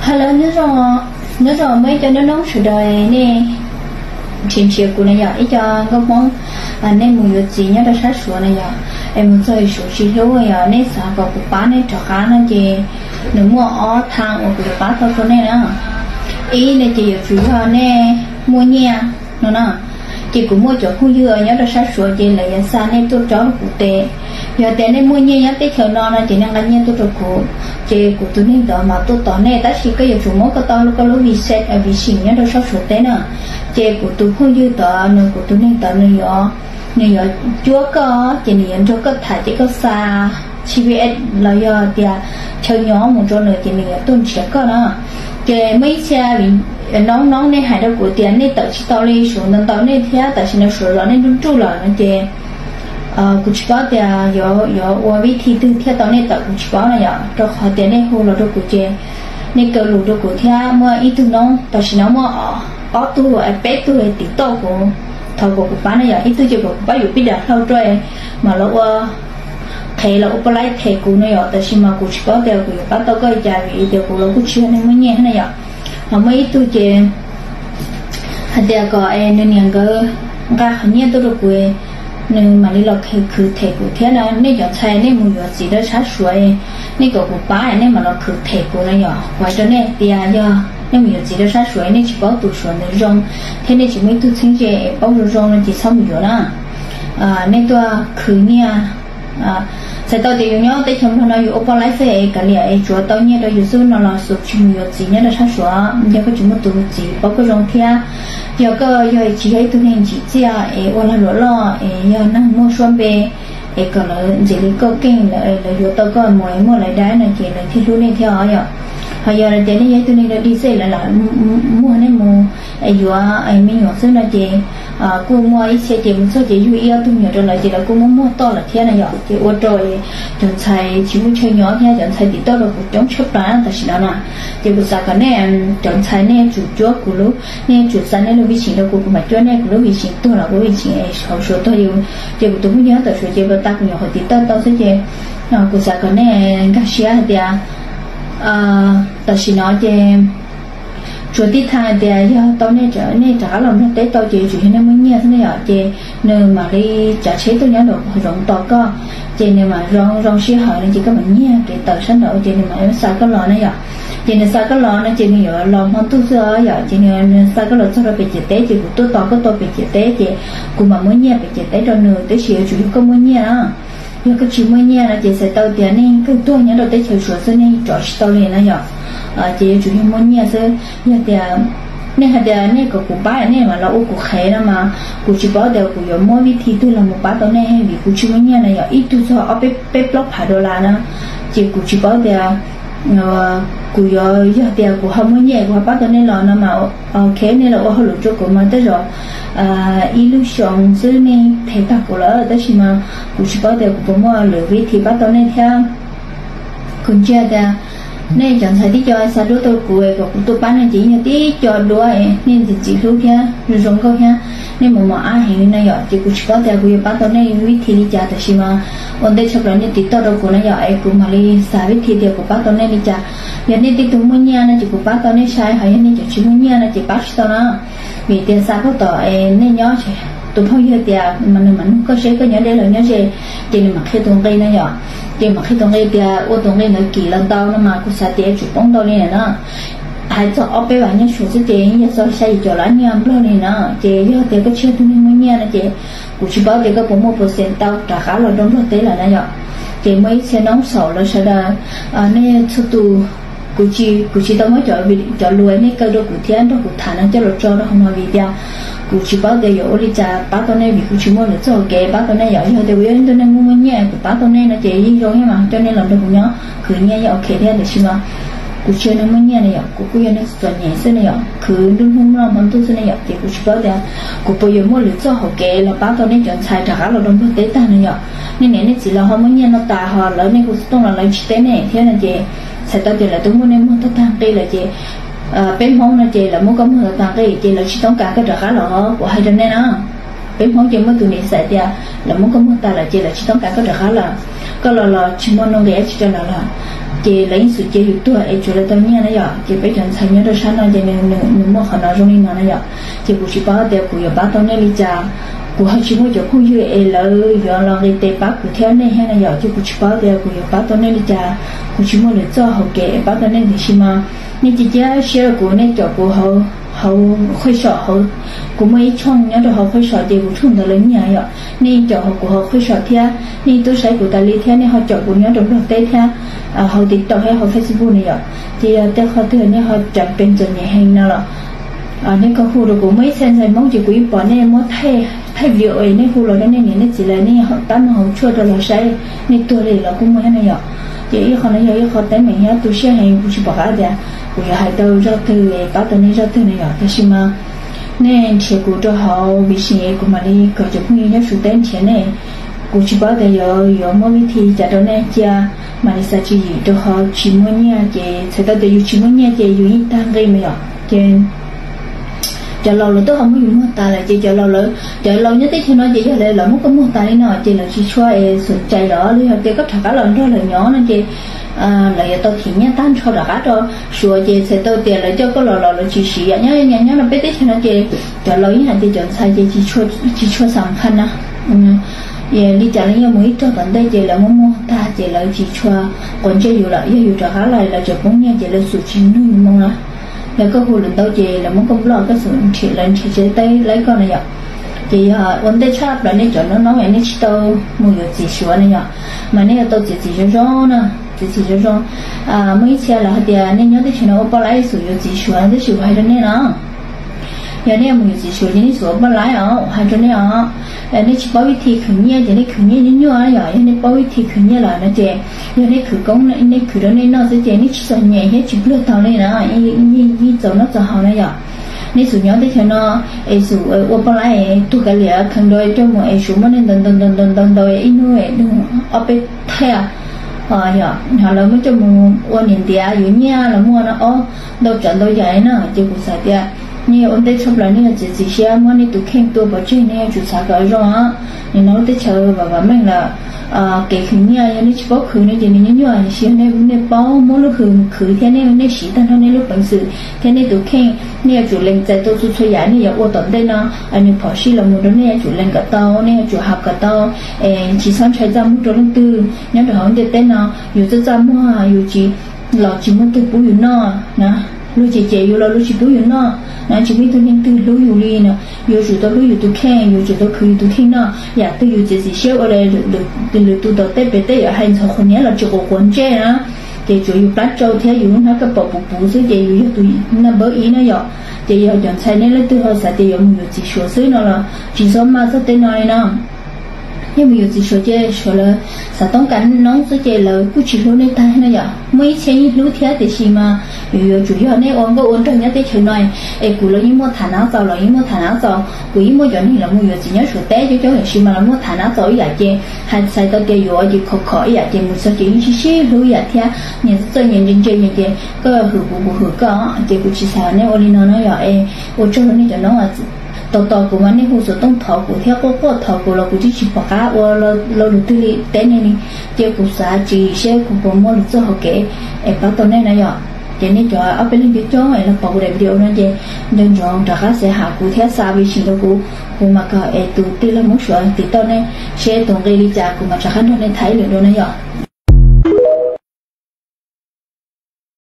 Hello, nyob zoo, nyob zoo muaj ib co noob noob sawv daws nej nrhiav nrhiav kuv na yom, ib co nkauj Hmoob, nej mus yuav txiv nyob rau sab Suav na yom, es mus txog Suav tsis hlub yog nej xav kom kuv pab nej rov qab no ces nws muaj ob thaj uas kuv yuav pab tau rau nej na. Ib no ces yuav tsum yog nej muaj nyiaj no na, ces kuv muaj cov phooj ywg nyob rau sab Suav ces lawv yuav xa nej tuaj rau kuv tes. Yog tias nej muaj nyiaj nyob teb chaws no no ces nej nqa nyiaj tuaj rau kuv, ces kuv tus neeg ntawd mas tuaj tos nej, tab sis koj yuav tsum muab koj tau koj lub visa, visa nyob rau sab Suav teb na. Ces kuv tus phooj ywg tod nws, kuv tus neeg tod nws yuav, nws yuav cuab koj, ces nws yuav nrog koj tham ces koj xa G P S los yog tias chaw nyob mus rau nws ces nws yuav tuaj nrhiav koj na. Ces muaj ib txhia noob noob nej hais rau kuv tias nej tawm tsis tau li, Suav ntau ntau nej thiab tam sim no Suav zov nej nruj nruj lawm no ces kuv tsis paub tias yuav ua vib thi twg thiaj tau nej tawm, kuv tsis paub na yom, rau qhov tias nej hu los rau kuv ces nej kaw lus rau kuv thiab. Muaj ib tug noob tam sim no muaj ob tug peb tug tim toj kuv, thov kom kuv pab na yom, ib tug ces kom kuv pab yuav pib dav hlau rau mam los ua qhev los ua poj laib them kuv no yom, tab sis mas kuv tsis paub tias kuv yuav pab tau koj li cas vim tias kuv los kuj tsis yog neeg muaj nyiaj na yom. Ho muaj ib tug ces hais tias kom nws niam nkawd nqa qhov nyiaj tuaj rau kuv, nws mam li los khwv them kuv thiab na. Nej cov ntxhais nej mus yuav txiv rau sab Suav, nej kom kuv pab nej mam los khwv them kuv no yom. Kuv hais rau nej tias yog nej mus yuav txiv rau sab Suav nej tsis paub tus Suav ntawd zoo thiab nej tsis muaj ib tug txheeb ze paub zoo zoo no ces txhob mus yuav na. Nej tuaj khwv nyiaj, txhais tau tias yus nyob teb chaws Nplog no yus ua poj laib xwb es kav liam es tsuav tau nyiaj rau yus xwb no los xum tsis mus yuav txiv nyob rau sab Suav yog koj tsis muaj tus txiv paub koj zoo thiab yog koj yog tsis yog ib tug neeg ntsim txiaj es ua lag luam loj es yog neeg muaj suab npe es kom lawv ntxiv li koj keej lawv yuav tau koj mus es muaj lawv dab no ces lawv thiaj hlub nej thiab os yom. Ho yog tias nej yog ib tug neeg dog dig xwb lawv lam muag nej mus yuav me nyuam xwb no ces kuj muaj ib txhia ces mus txog ces yug ib ob tug me nyuam rau lawv ces lawv kuj muab muag toj lawm thiab na yom, ces ua rau cov ntxhais tsis muaj chaw nyob thiab cov ntxhais tim toj rau kuv coob tshaj plaws tam sim no na. Ces kuv xav kom nej cov ntxhais nej yuav tsum cuab kuv lub, nej yuav tsum xa nej lub vib sim rau kuv, kuv mam cuab nej kuv lub vib sim tuag los kuv vib sim hauv Suav tuag yus. Ces kuv tus phooj ywg nyob tom Suav ces pas tas kuv nyuam qhuav tim toj tau xwb ces kuv xav kom nej nkag siab hais tias tam sim no ces tsuas tib thaj tias yog tau nej, nej rov qab los Nplog teb tau ces yuav tsum yog nej muaj nyiaj xwb na yom, ces nws mam li tsav tsheb tuaj nyob nraum zoov tos koj, ces nws mam zoo zoo sij hawm no ces koj mam nyiag kev tawm sab nraud ces nws mam xa koj los na yom. Ces nws xa koj los no ces nws yuav los hmo ntuj xwb os yom, ces nws xa koj los txog rau pem ciam teb ces kuv tuaj tos koj tau pem ciam teb ces kuv mam muab nyiaj pem ciam teb rau nws, tab sis yuav tsum yog koj muaj nyiaj na. Yog koj tsis muaj nyiaj no ces txhais tau tias nej kawg tuag nyob rau teb chaws Suav xwb nej rov tsis tau li na yom. Ces yuav tsum yog muaj nyiaj xwb. Yog tias nej hais tias nej kom kuv pab nej mam los ua kuv qhev no mas kuv tsis paub tias kuv yuav muab vib thi twg los mus pab tau nej vim kuv tsis muaj nyiaj na yom, ib tug txog ob peb peb plaub phav dollar na, ces kuv tsis paub tias kuv yuav, yog tias kuv ho muaj nyiaj kuv ho pab tau nej los no mas ok, nej los ua hauj lwm rau kuv mas tej zaum ib lub xyoo xwb nej them tag kuv lawm, tab sis mas kuv tsis paub tias kuv puas muaj lwm vib thi pab tau nej thiab. Kuv ntsia tias nej cov ntxhais tib co xa duab rau kuv kom kuv tuaj pab nej ces yeej yog tib co duab nej ntxim ntxim hlub thiab zoo zoo nkauj thiab nej mos mos ab heev li na yom, ces kuv tsis paub tias kuv yuav pab tau nej vib thi li cas, tab sis mas ua ntej tshaj plaws nej tiv toj rau kuv na yom, es kuv mam li xav vib thi tias kuv pab tau nej li cas. Yog nej tej tug muaj nyiaj no ces kuv pab tau nej sai, ho yog nej cov tsis muaj nyiaj no ces pab tsis tau na. Vim tias xa pag tom es nej nyob, tus phooj ywg tias mas nws mam nug koj seb koj nyob deb los nyob ze, ces nws mam qhia tus nqi na yom. Ces mam qhia tus nqi tias ua tus nqi ntawd kim los ntau no mas kuv xav tias yuav tsum poob ntau li na. Hais txog ob peb vam nyiaj Suav xwb ces yog txog xya yim caum lab nyiaj Nplog li na. Ces yog tias koj tsis yog tus neeg muaj nyiaj no ces kuv tsis paub tias koj puas muaj percent tau rov qab los rau Nplog teb lawm na yom. Ces muaj ib txhia noob xaum lawv sawv daws, nej txhua tus, kuv tsis, kuv tsis tau muab cov, cov lus nej kaw rau kuv thiab nrog kuv tham no coj los tso rau hauv no vim tias kuv tsis paub tias yuav ua li cas pab tau nej vim kuv tsis muaj lwm txoj hauv kev pab tau nej yom. Yog tias kuv yog ib tug neeg muaj muaj nyiaj kuv pab tau nej no ces yeej zoo thiab mas coj nej los nrog kuv nyob khwv nyiaj yog ok thiab, tiam sis mas kuv tsis yog neeg muaj nyiaj na yom, kuv kuj yog neeg txom nyem xwb na yom, khwv nruab hnub noj hmo ntuj xwb na yom, ces kuv tsis paub tias kuv puas yuav muaj lwm txoj hauv kev los pab tau nej cov ntxhais rov qab los rau Nplog teb tag na yom. Nej niam nej txiv los ho muaj nyiaj no tas ho lawv nej hu xov tooj los lawv tsis teb nej thiab no ces txhais tau tias lawv twb muab nej muag tag tag nqi lawm ces peb Hmoob no ces lawv muab koj muag tag tag nqi ces lawv tsis toob kas koj rov qab los, kuv hais rau nej na. Peb Hmoob ces muaj tus nim xais tias lawv muab koj muag tas lawm ces lawv tsis toob kas koj rov qab lawm. koj los los tsis muaj nuj nqis dab tsi rau lawv los, ces lawv yeej xum cia yus tuag es tsuav lawv tau nyiaj na yom. Ces peb cov ntxhais nyob rau sab no ces nws muaj qhov no zoo li no na yom. Ces kuv tsis paub tias kuv yuav pab tau nej li cas, kuv ho tsis muaj cov phooj ywg es lawv yuav los nqis tes pab kuv thiab nej thiab na yom. Ces kuv tsis paub tias kuv yuav pab tau nej li cas, kuv tsis muaj lwm txoj hauv kev es pab tau nej, tiam sis mas nej cia cia siab rau kuv, nej caum kuv hauv qhuaj saum hauv, kuv muaj ib tshooj nyob rau hauv qhuaj saum ces kuv tshooj ntawd lawv nyiam yom. Nej caum hauv kuv hauv qhuaj saum thiab nej tuaj saib kuv tas li thiab nej ho caum kuv nyob rau Nplog teb thiab, hauv TikTok thiab hauv Facebook na yom. Ces yog tej qhov twg nej ho caum pes txom nyem heev no los nej kuj hu rau kuv. Muaj ib txhia ntxhais Hmoob ces kuv yeej pom nej muab thaij video es nej hu los rau nej niam nej txiv lawv, nej pab nug hauv tshuaj rau lawv saib, nej tuag li los kuj muaj thiab na yom. Ces ib qho no yog ib qho teeb meem thiab tu siab heev, kuv tsis pom qab tias kuv yuav hais tau zaj twg pab tau nej zaj twg na yom. Tab sis mas nej nrhiav kuv rau hauv vim si kuv mam li kom cov phooj ywg nyob Suav teb nrhiav nej. Kuv tsis paub tias yuav yuav muab vij thi cas rau nej cia, mam li xav tswv yim rau qhov tsis muaj nyiaj ces txhais tau tias yus tsis muaj nyiaj ces yus yeej tag nqi mas yom. Ces cov laus lawv twb ho muab yus muag tas lawm ces cov laus lawv, cov laus nyob teb chaws no ces yog lawv muab koj muag tas li no ces lawv tsis tshua es xom cai los, los yog tias koj rov qab los nrog lawv nyob no ces lawv yuav tau thim nyiaj tag nrho rov qab rau Suav ces txhais tau tias lawv coj koj los los lawv tsis siv yom. Nyob nyob no peb teb chaws no ces cov laus yeej hais tias cov ntxhais ces tsis tshua xam khaj na. Li cas los yog mus ib tog tom ntej ces lawv muab muag tag ces lawv tsis tshua quav ntsej yus lawm. Yog yus rov qab los lawv tseem poob nyiaj ces lawv xum tsis nug yus moo na. Yog koj hu lawv ntau ces lawv muab koj block, koj xum nrhiav lawv nrhiav tsis tau lawv koj na yom. Ces yog ua ntej tshaj plaws nej cov noob noob es nej tsis tau mus yuav txiv Suav na yom, mas nej yuav tau txiav txim zoo zoo na, txiav txim zoo zoo. Muaj ib txhia lawv hais tias nej nyob teb chaws no ua poj laib xum yuav txiv Suav, tab sis kuv hais rau nej no, yog nej mus yuav txiv Suav ces nej xum ua poj laib os, hais rau nej os. Nej tsis paub vij thi khwv nyiaj ces nej khwv nyiaj nyuaj nyuaj yom. Yog nej paub vij thi khwv nyiaj lawm no ces yog nej khwv koob, nej khwv rau nej noj xwb ces nej tsis txom nyem thiab tsis pluag taug li na, yeej txaus noj txaus haus na yom. Nej xum nyob teb chaws no es xum ua poj laib es tuag kav liam kheev rau coj mus es Suav muab nej ntaus ntaus ntaus ntaus ntaus ntaus ib hnub es dua ob peb thaij, yog lawv muab coj mus ua niam ntiav yuav nyiaj los muaj no ob ntau tsav ntau yam na. Ces kuv xav tias nej ua ntej tshaj plaws nej yuav txiav txim siab muab nej tus kheej tua pov tseg, nej yuav tsum xav kom zoo os. Nim no lub teb chaws vam vam meej lawm, kev khwv nyiaj yog nej tsis paub khwv no ces nws nyuaj nyuaj, tiam sis nej paub muab lub hws khwv thiab nej siv tag nrho nej lub peev xwm thiab nej tus kheej, nej yuav tsum lees txais tau txhua txhua yam nej yuav ua tom ntej no. Nws phom sij los mus rau nej yuav tsum lees kom tau, nej yuav tsum haus kom tau, es tsis txhob ntshai txaj muag rau leej twg nyob rau hauv ntiaj teb no. Yus txaj txaj muag yus tsis los tsis muaj twg pub yus noj na, luag cem cem yus los luag tsis pub yus noj na, tsis muaj ib tug neeg twg hlub yus li na. Yuav tsum tau hlub yus tus kheej, yuav tsum tau khwv yus tus kheej noj. Yam twg yus txiav txim siab ua lawm, lwm tus tom tej pem tej yuav hais ntxhov qhuav niab los tsis quav quav ntsej na. Ces tsuav yus plab tsau thiab yus lub hnab kaj pom puv puv xwb ces yus yog tus naj npawb ib na yom. Ces yog cov ntxhais nej leej twg ho xav tias yuav mus yuav txiv Suav xwb no los tsis txhob maj txog tej no li no. Yog mus yuav txiv Suav ces Suav lawv xav toob kas noob xwb ces lawv kuj tsis hlub nej tag na yom. Muaj ib txhia yeej hlub thiab tiam sis mas yus yuav tsum yog nej ua nkauj ua nraug nyob teb chaws no. Es kuv los yeej muaj tham nav txaus, los yeej muaj tham nav txaus, kuv yeej muaj cov neeg los mus yuav txiv nyob Suav teb coob coob, tiam sis mas los muaj tham nav txaus ib yam ces hais txhais tau tias yuav ces khov khov ib yam ces mus txog ces yeej sib sib hlub ib yam thiab. Nyias txawj nyias ntse ntse nyias ces koj hwm kuv kuv hwm koj, ces kuv tsis xav nej ua li no na yom. Es ua tsaug rau nej cov noob tos tos kuv mas nej hu xov tooj thov kuv thiab quaj quaj thov kuv los kuv twb tsis pom qab ua lo lus twg li teb nej li. Ces kuv xav tswv yim seb kuv puas muaj lwm txoj hauv kev es pab tau nej na yom. Ces nej cov ob peb leeg coob coob es los pom kuv daim video no ces nco ntsoov rov qab xav hais kuv thiab xa vij sim rau kuv, kuv mam kom es tus tij laug Hmoob Suav tiv tauj nej seb tus nqi li cas kuv mam rov qab nrog nej tham ib lwm dua na yom.